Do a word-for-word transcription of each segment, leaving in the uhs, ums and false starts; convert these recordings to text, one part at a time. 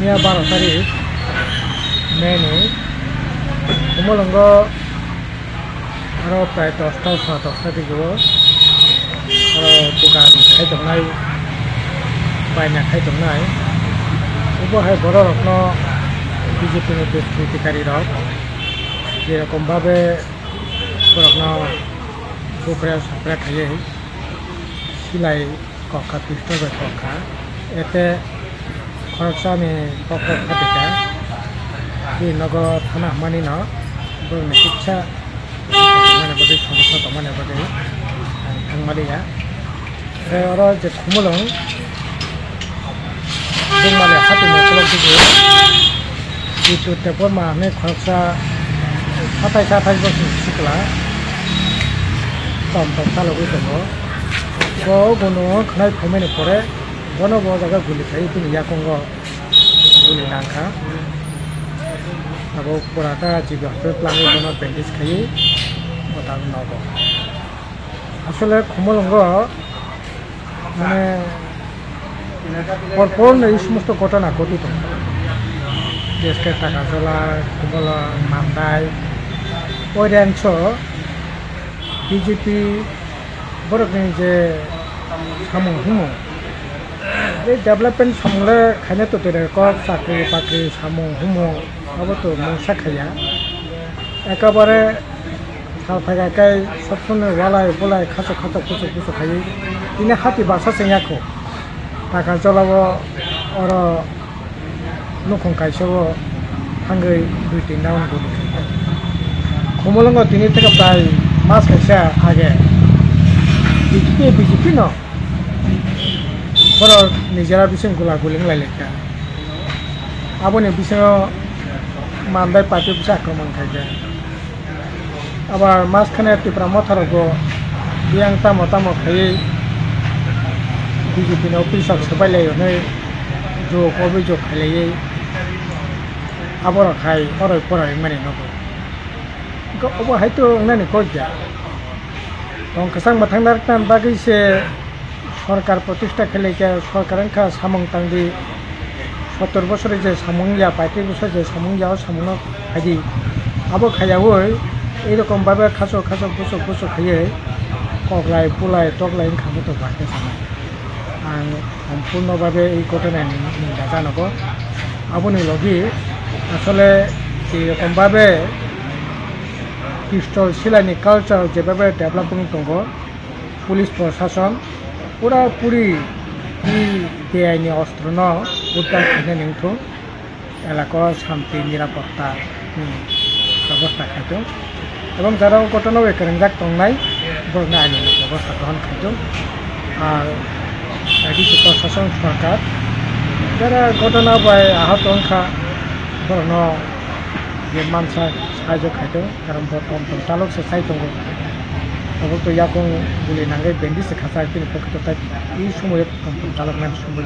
Miya baro tarik May ni Khumulwngo aro prai dosta sa dosta dige o aro dogan khai tongnai, baina khai tongnai. Obo hai borok rokno B J P ni dushkritikari rok je rokom babe borokno bukra sakra khaiwi silai kokha, pistol bai kokha, ete khoroksani kokha phatika, bini nogo thana hwnmani no borokni kisa tongmani bagwi, somosya tongmani bagwi ang thangmaliya. Tei oro je Khumulwng Dungmali hati ni ukulok dige Jitu Debbarma hwnwi khoroksa satais athais bosor sikla tom tom chalogwi tongo. Bo bono khwnai phaimani pore bono bo jaga guli khai bini yakungo guli nangkha. Abo pura ta jibi hospital o bono bandage khaiwi mwtang nogo. Asole Khumulwngo mane por por no ei somosto ghotona ghoti tongo. Jeske Takajola, Khumulwng, Mandai, oi range o B J P borokni je samung humung, ei development samung le khaina to tere kok chakri bakri samung humung abo to mungsa khaiya. Ekabare sal phaiga khe sob somoi walai bulai khachok khachok kuchuk kuchuk khaiwi tini hati baksa chengya kho. Takajola o oro nukhung kaisa o thangwi dui tin round guli khaikha. Khumulwngo tini theke prai mas kaisa age B J P, B J P no borok nijera bising gula guli wng lai laikha. Aboni bisingo Mandai party bwsa akromon khaikha. Abo maskane Tipra Motha rogo biyang tamo tamo khaiwi B J P ni office rok swbai lai hwnwi jok obijok khailaiwi aborok hai oroi poroi wngmani nogo. Hwnkhe obo hai to wngnani kok ya. Tong kwchang mwthang narwknani bagwi se sorkar protista khe laikha, sorkar wngkha samung tangdi, sottor bosori je samung ya, paitris bosori je samung ya, o samungno khaidi. Abo khaiyaui ei rokom babe khachok khachok busuk busuk khaiwi koklai pulai toklai wngkha bo to bahai khe sanai. Ang sompurno babe ei ghotona ni ninda janogo. Aboni logi asole ei rokom babe pistol silai ni culture je babe develop wng tongo, police prosason pura puri e beyai ni ostro no uddar khaina nangthung, elaka o shanti nirapotta ni bebosta khaithung, ebong jara o ghotona bai kwrwngjak tongnai borokni aini ni bebosta grohon khaithung. Ar A D C prosason sorkar jara ghotona bai ahat wngkha borokno je mansa sahajyo khaithung, karon bo tom tom chalok se sai tongo. Tabuk to yakung guli nangwi bendi se khachai, bini pokhe to tai i sumoyo tom tom chaloknani sumui.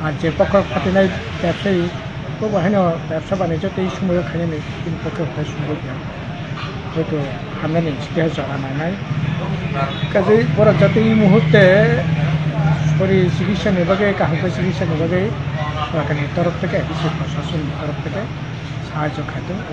Ar je bokhorok phatinai bebsayi, bo bo haino bebsa banijyo tei sumoyo khainani bini pokhe tai sumui ya. Hoito hamnani site jora nangnai. Kaje borok jate i muhurte sori chikitsa ni bagwi, kaham khe chikitsa ni bagwi sorkarni torof theke, A D C prosason ni torof theke sahajyo khaitong.